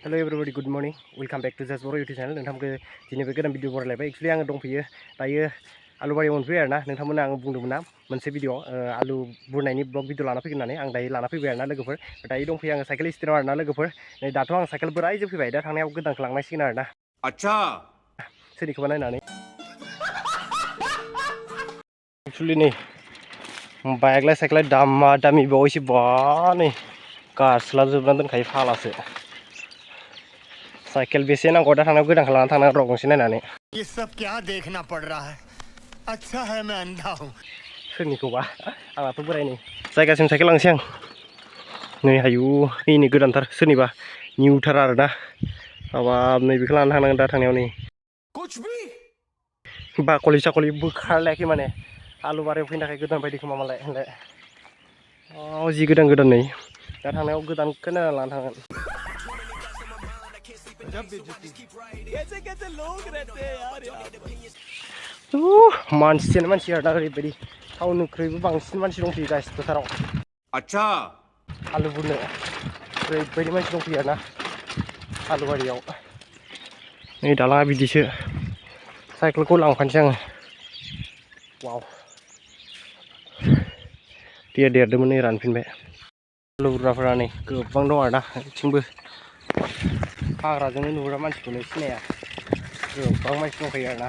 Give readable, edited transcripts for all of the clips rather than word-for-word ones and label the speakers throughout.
Speaker 1: Hello everybody, good morning. Welcome back to Just Boro YouTube channel. नोंथांमोनखौ दिनै बे गोदान video बरायलायबाय। Actually आङो दंफैयो दायो आलु बारियाव मोनफैबाय आरोना। नोंथांमोननो आङो बुंदोंमोन ना मोनसे भिडिअ आलु बुरनायनि ब्लग भिडिअ लाना फैगोन होननानै आं दायो लाना फैबाय आरोना लोगोफोर। दायो दंफैयो आङो साइकेल स्टेन्डआव आरोना लोगोफोर। नै दाथ' आं साइकेल बोरायजों फैबाय। दा थांनायाव गोदानखौ लांनांसिगोन आरोना।
Speaker 2: अच्छा
Speaker 1: सोरनिखौबा नायनानै। एक्चुअली नै बाइकलाय साइकेलाय दामा दामि बावैसो बा नै गारस्लाबजोबनानै दोनखायो फालासो। साइकेल बेसे नांगौ दा थांनायाव गोदानखौ लाना थांनांगौ र' गंसे नायनानै।
Speaker 3: ये सब क्या देखना पड़ रहा है अच्छा है मैं अंधा हूँ
Speaker 1: सोरनिखौबा आंनाथ' बोराय नै जायगासिम साइकेल लांसै आं नै आयु नै गोदानथार सोरनिबा निउथार आरोना माबा नैबेखौ लाना थांनांगोन दा थांनायाव नै बाकलि साकलि बोखारलायाखै माने आलु बारियाव फैनो थाखाय गोदान बायदि खोमा मालाय होनलाय जि गोदान गोदान नै दा थांनायाव गोदानखौनो लाना थांगोन। मानसियानो मानसि आरोना ओरैबायदि टाउननिख्रुइबो बांसिन मानसि दंफैयो गाइस फोथाराव।
Speaker 2: अच्छा
Speaker 1: आलु बुरनो ओरैबायदि मानसि दंफैयो आरोना आलु बारियाव। नै दालाङा बिदिसो साइकेलखौ लांफानोसै आङो। वाव दैया देरदोंमोन नै रानफिनबाय। आलु बुरग्राफोरा नै गोबां दं आरोना बिथिंबो हाग्राजोंनो नुहुरा मानसिखौनो सिनाया गोबां मानसि दंखायो आरोना।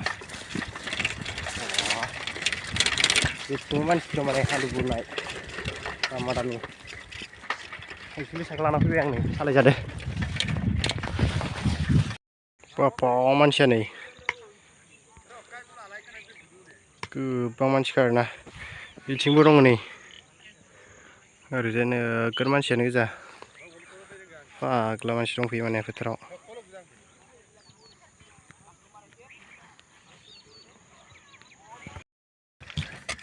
Speaker 1: बेथिंबो मानसि दं माने आलु बुरनाय दामा दामि। एक्चुअली साइकेल लाना फैबाय आं नै सालायजादों। बापा मानसिया नै गोबां मानसिखा आरोना बिथिंबो दङ नै ओरैजाय नोगोर मानसियानो गोजा फाग्ला मानसि दंफैयो माने फोथाराव।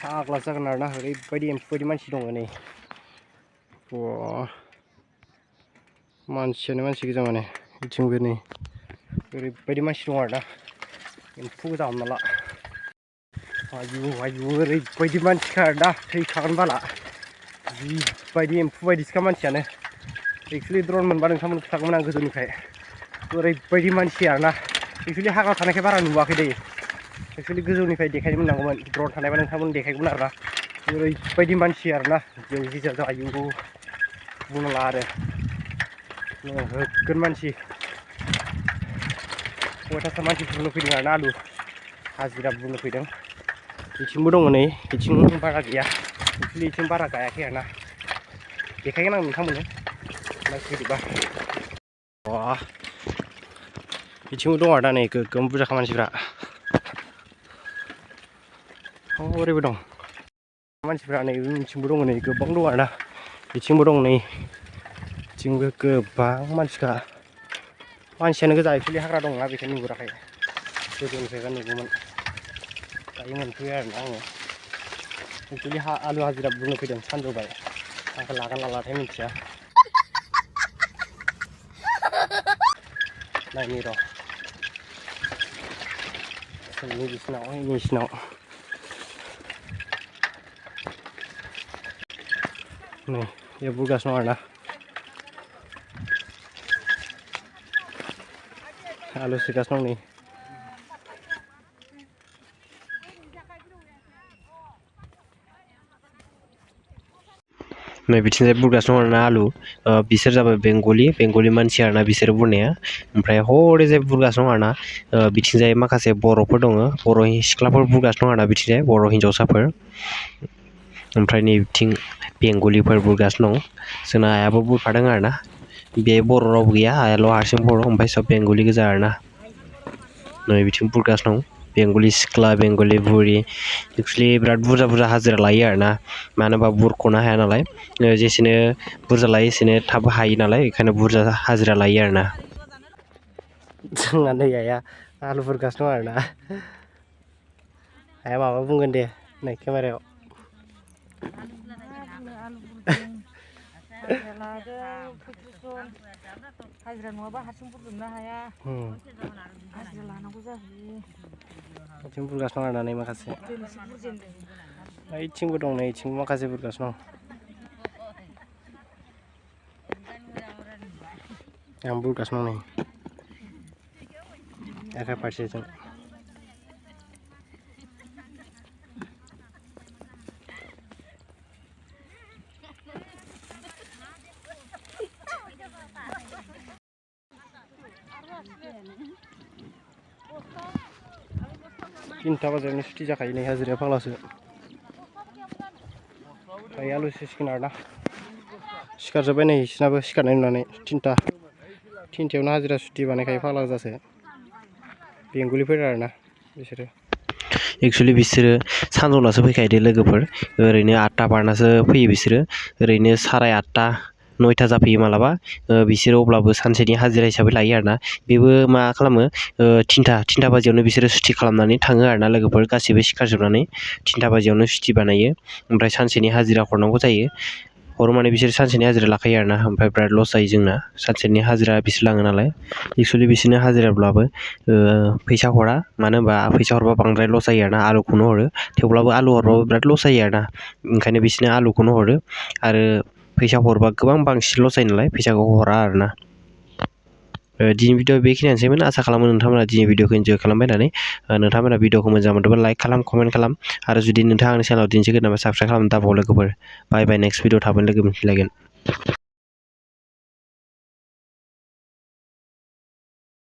Speaker 1: फाग्ला जागोन आरोना ओरैबायदि एम्फौ बायदि मानसि दङ नै मानसियानो मानसि गोजा माने बिथिंबो नै ओरैबायदि मानसि दं आरोना एम्फौ गोजा हमना ला। आयु आयु ओरैबायदि मानसिखा आरोना थैखागोन बाला जिबायदि एम्फौ बायदिसोखा मानसियानो। एक्चुअली द्रन मोनबा नोंथांमोन खोन्थागौमोन आं गोजौनिफ्राय ओरैबायदि मानसि आरोना। एक्चुअलि हाग्रायाव थानायखाय बारा नुवाखै दै एक्चुअलि गोजौनिफ्राय देखायनो मोननांगौमोन द्रन थानायबा नोंथांमोन देखायगौमोन आरोना। ओरैबायदि मानसि आरोना जों आयु बुंनांला आरो नोगोर मानसि खयथासो मानसि बुरनो फैदों आरोना आलु हाजिरा बुरनो फैदों। बिथिंबो दङ नै बिथिं बारा गैया एक्चुअलि बिथिं बारा गायाखै आरोना देखायगोन आं नोंथांमोननो नायफैदोबा। बिथिंबो दं आरोना नै गोगोम बुरजाखा मानसिफ्रा ओरैबो दं मानसिफ्रा नै बिथिंबो दङ नै गोबां दं आरोना बिथिंबो दं नै बिथिंबो गोबां मानसिखा मानसियानो गोजा। एक्चुअलि हाग्रा दंना बेखायनो नुहुराखै गोजौनिफ्रायबा नुगौमोन। दायो मोनफैबाय आरोना आङो एक्चुअलि आलु हाजिरा बुरनो फैदों सानजौबाय आंखौ लागोन लालाथाय मिथिया नायनि र' सोंनि बिसिनाव नैसिनाव नै बे बुरगासिनो दं आरोना आलु सिगासिनो दं नै। नै बिथिंजाय बुरगासिनो दं आरोना आलु बिसोर जाबाय बेंगलि मानसि आरोना बिसोर बुरनाया। ओमफ्राय हरै जाय बुरगासिनो दं आरोना बिथिंजाय माखासे बर'फोर दङ बर' सिख्लाफोर बुरगासिनो दं आरोना बिथिंजाय बर' हिन्जावसाफोर। ओमफ्राय नै बिथिं बेंगलिफोर बुरगासिनो दं जोंना आइयाबो बुरफादों आरोना बे बर' रावबो गैया आइयाल' हारसिं बर' ओमफ्राय सब बेंगलि गोजा आरोना। नै बिथिं बुरगासिनो दं बेंगलि सिख्ला बेंगलि बुरि एक्चुअलि बिराद बुरजा बुरजा हाजिरा लायो आरोना मानो होनबा बुरख'नो हाया नालाय जेसेनो बुरजा लायो एसेनो थाब हायो नालाय बेखायनो बुरजा हाजिरा लायो आरोना। जोंना नै आइया आलु बुरगासिनो दं आरोना आइया माबा बुंगोन दे नै केमेरायाव
Speaker 4: हाजिरा लादो फैसा हाजिरा नङाबा हारसिं बुरजोबनो हाया हाजिरा लानांगौ जाहैयो।
Speaker 1: बिथिं बुरगासिनो दं आरोना नै माखासे
Speaker 4: दिनैसो बुरजेनदों
Speaker 1: ओइथिंबो दं नै इथिंबो माखासे बुरगासिनो दं।
Speaker 2: आं बुरगासिनो दं नै आखाइ फारसेजों तिनथा बाजियावनो सुथि जाखायो नै हाजिराया फाग्लासो दायो आलु सिसिगोन आरोना सिखारजोब्बाय नै बिसोरनाबो सिखारनाय नुनानै तिनथायावनो हाजिरा सुथि बानायखायो फाग्ला गोजासो बेंगलिफोर आरोना बिसोरो
Speaker 1: एक्सुवेलि बिसोरो सानजौनासो फैखायो दे लोगोफोर ओरैनो 8टा बारनासो फैयो बिसोरो ओरैनो 8:30 9टा जाफैयो मालाबा बिसोरो अब्लाबो सानसेनि हाजिरा हिसाबै लायो आरोना बेबो मा खालामो 3टा बाजियावनो बिसोरो सुथि खालामनानै थाङो आरोना लोगोफोर गासैबो सिखारजोबनानै 3टा बाजियावनो सुथि बानायो ओमफ्राय सानसेनि हाजिरा हरनांगौ जायो हरो माने बिसोर सानसेनि हाजिरा लाखायो आरोना ओमफ्राय बिराद लस जायो जोंना सानसेनि हाजिरा बिसोर लाङो नालाय एक्सुवेलि बिसोरनो हाजिराब्लाबो फैसा हरा मानो होनबा फैसा हरबा बांद्राय लस जायो आरोना आलुखौनो हरो थेवब्लाबो आलु हरबाबो बिराद लस जायो आरोना ओंखायनो बिसोरनो आलुखौनो हरो आरो फैसा हरबा गोबां बांसिन लस जायो नालाय फैसाखौ हरा आरोना दिनै भिडिअ बेखिनियानोसैमोन आसा खालामो नोंथांमोना दिनै भिडिअखौ इन्जय खालामबाय होननानै नोंथांमोना भिडिअखौ मोजां मोनदोंबा लाइक खालाम कमेन्ट खालाम आरो जुदि नोंथाङा आंनि चेनेलाव दिन्थिगोन नामा साबस्क्राइब खालाम दाबाव लोगोफोर बाय बाय नेक्स्ट भिडिअ थाबैनो लोगो मोनफिनलायगोन